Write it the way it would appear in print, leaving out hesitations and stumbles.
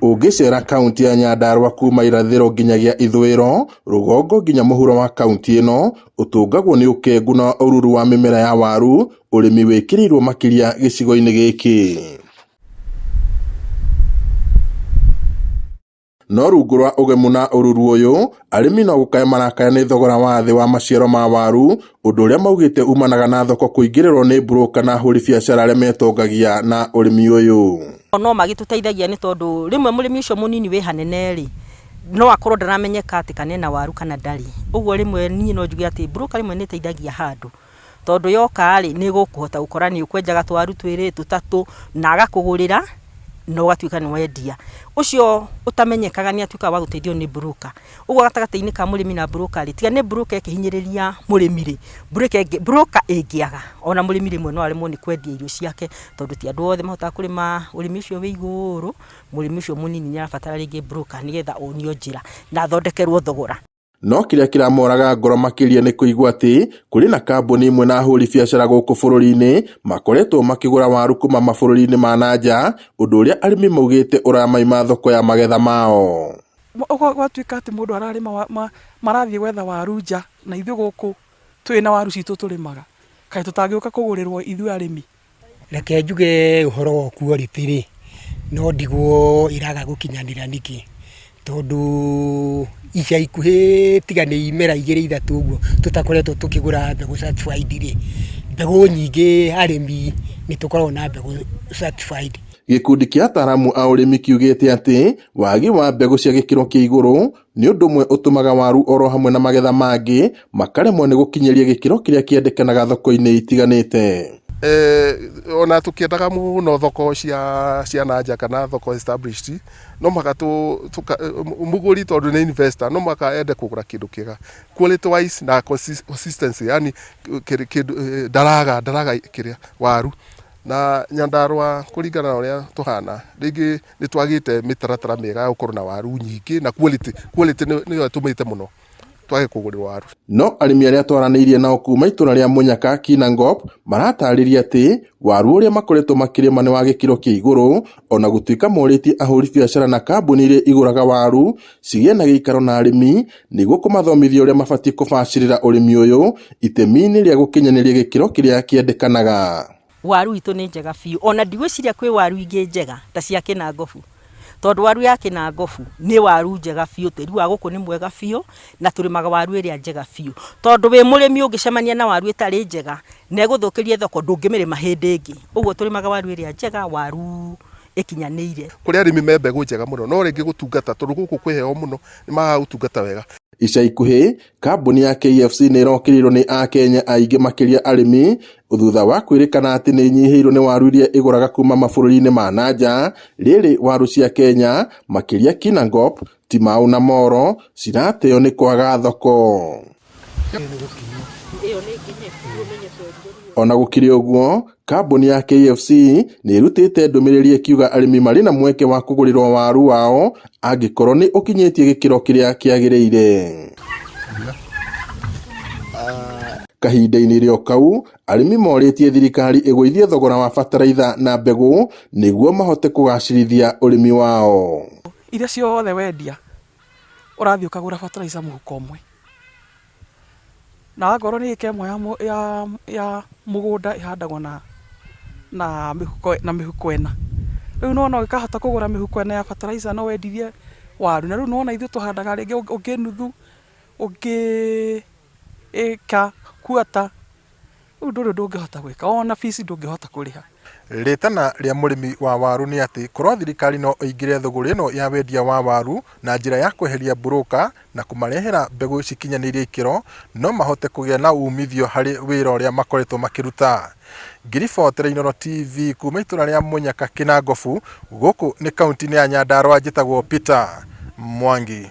Ũngĩcera kaunti ya Nyandarua kuma irathĩro nginyagia ithũĩro, rũgongo nginya mũhuro wa kaunti ĩno, ũtũngagwo nĩ ũkengu na ũruru wa mĩmera ya waru, ũrĩmi wĩkĩrĩirwo makĩria gĩcigo-inĩ gĩkĩ. No rungu rwa ũgemu na ũruru ũyũ, arĩmi no gũkaya marakaya nĩ thogora wa thĩ wa maciaro ma waru, ũndũ ũrĩa maugĩte umanaga na thoko kũingĩrĩrwo nĩ broker na ahũri biacara arĩa metongagia na ũrĩmi ũyũ. No magĩtũteithagia nĩ tondũ rĩmwe mũrĩmi ũcio mũnini wĩ hanene rĩ, no akorwo ndaramenyeka atĩ kana ena waru kana ndarĩ. Ũguo rĩmwe niĩ no njuge atĩ broker rĩmwe nĩ ĩteithagia handũ. Tondũ yoka rĩ, nĩ ĩgũkũhota gũkora nĩ ũkwenjaga twaru twĩrĩ, tũtatũ, na agakũgũrĩra na ũgatuĩka nĩ wendia. Ũcio ũtamenyekaga nĩ atuĩkaga wa gũteithio nĩ broker. Ũguo gatagatĩ-inĩ ka mũrĩmi na broker rĩ, tiga nĩ broker ĩkĩhinyĩrĩria mũrĩmi rĩ, broker ĩngĩaga, ona mũrĩmi rĩmwe no aremwo nĩ kwendia irio ciake, tondũ ti andũ othe mahotaga kũrĩma ũrĩmi ũcio wĩ igũrũ, mũrĩmi ũcio mũnini nĩ arabatara rĩngĩ broker nĩgetha onio njĩra na athondekerwo thogora. No kĩrĩa kĩramoraga ngoro makĩria nĩ kũigua atĩ kũrĩ na kambuni imwe na ahũri biacara gũkũ bũrũri-inĩ makoretwo makĩgũra waru kuma mabũrũri-inĩ ma na nja, ũndũ ũrĩa arĩmi maugĩte ũramaima thoko ya magetha mao. Gwatuĩka atĩ mũndũ ararĩma marathiĩ gwetha waru nja na ithuĩ gũkũ twĩ na waru citũ tũrĩmaga, kaĩ tũtangĩũka kũgũrĩrwo ithuĩ arĩmi? Reke njuge ũhoro wa quality rĩ, no ndigwo ĩraga gũkinyanĩra nĩkĩ, tondũ ica ikuhĩ tiga nĩ imera igĩrĩ ithatũ ũguo tũtakoretwo tũkĩgũra mbegũ certified rĩ, mbegũ nyingĩ arĩmi nĩ tũkoragwo na mbegũ certified. Gĩkundi kĩa ataaramu a ũrĩmi kiugĩte atĩ wagi wa mbegũ cia gĩkĩro kĩa igũrũ nĩ ũndũ ũmwe ũtũmaga waru oro hamwe na magetha mangĩ makaremwo nĩ gũkinyĩria gĩkĩro kĩrĩa kĩendekanaga thoko-inĩ itiganĩte. Ona tũkĩendaga mũno thoko cia na nja kana thoko established, no mũhaka mũgũri tondũ nĩ investor no mũhaka ende kũgũra kĩndũ kĩega quality wise na consistency, yani kĩndũ ndaraga kĩrĩa waru. Na Nyandarua kũringana na ũrĩa tũhana rĩngĩ nĩ twagĩte mĩtaratara mĩega ya gũkorwo na waru nyingĩ na quality, quality nĩyo ĩtũmĩte mũno twage kũgũrĩrwo waru. No arĩmi arĩa twaranĩirie nao kuma itũra rĩa Mũnyaka Kinangop maratarĩria atĩ waru ũrĩa makoretwo makĩrĩma nĩ wa gĩkĩro kĩa igũrũ, ona gũtuĩka morĩtie ahũri biacara na kambuni iria igũraga waru cigĩe na gĩikaro na arĩmi nĩguo kũmathomithia ũrĩa mabatiĩ kũbacĩrĩra ũrĩmi ũyũ itemi-inĩ rĩa gũkinyanĩria gĩkĩro kĩrĩa kĩendekanaga. Waru itũ nĩ njega biũ, ona ndigwĩciria kwĩ waru ingĩ njega ta cia Kĩnangobu, tondũ waru ya Kĩnangobu nĩ waru njega biũ, tĩri wa gũkũ nĩ mwega biũ, na tũrĩmaga waru ĩrĩa njega biũ, tondũ wĩ mũrĩmi ũngĩcemania na waru ĩtarĩ njega na ĩgũthũkĩrie thoko ndũngĩmĩrĩma hĩndĩ ĩngĩ, ũguo tũrĩmaga waru ĩrĩa njega, waru ĩkinyanĩire. Kũrĩ arĩmi me mbegũ njega mũno no rĩngĩ gũtungata tondũ gũkũ kwĩ heho mũno nĩ magaga gũtungata wega. Ica ikuhĩ, kambuni ya KFC nĩ ĩrokĩrĩirwo nĩ akenya aingĩ makĩria arĩmi thutha wa kwĩrĩkana atĩ nĩ ĩnyihĩirwo nĩ waru iria ĩgũraga kuma mabũrũri-inĩ ma na nja. Rĩrĩ waru cia Kenya makĩria Kinangop, Timau na Moro cirateo nĩ kwaga thoko. Ona gũkĩrĩ ũguo, kambuni ya KFC nĩ ĩrutĩte ndũmĩrĩri ĩkiuga arĩmi marĩ na mweke wa kũgũrĩrwo waru wao angĩkorwo nĩ ũkinyĩtie gĩkĩro kĩrĩa kĩagĩrĩire. Kahinda-inĩ rĩo kau, arĩmi morĩtie thirikari ĩgũithie thogora wa bataraitha na mbegũ nĩguo mahote kũgacĩrithia ũrĩmi wao. Iria ciothe wendia ũrathiĩ ũkagũra fertilizer mũhuko ũmwe. Na akorwo nĩ ĩka ĩmwe ya mũgũnda ĩhandagwo na mĩhuko ĩna. Rĩu nĩ wona ũngĩkahota kũgũra mĩhuko ĩna ya fertilizer no wendirie waru. Na rĩu nĩ wona ithuĩ tũhandaga rĩngĩ ũngĩ nuthu, ũngĩ ĩka quarter. Rĩu ndũrĩ ũndũ ũngĩhota gwĩka, ona fees ndũngĩhota kũrĩha. Rĩtana rĩa mũrĩmi wa waru nĩ atĩ korwo thirikari no ĩingĩre thũgũrĩ ĩno ya wendia wa waru na njĩra ya kweheria mburũka na kũmarehera mbegũ cikinyanĩirie ikĩro, no mahote kũgĩa na umithio harĩ wĩra ũrĩa makoretwo makĩruta. Ngĩribotera Inooro TV kuma itũra rĩa Mũnyaka Kĩnangobu, gũkũ nĩ kauntĩ-inĩ ya Nyandarua njĩtagwo Peter Mwangi.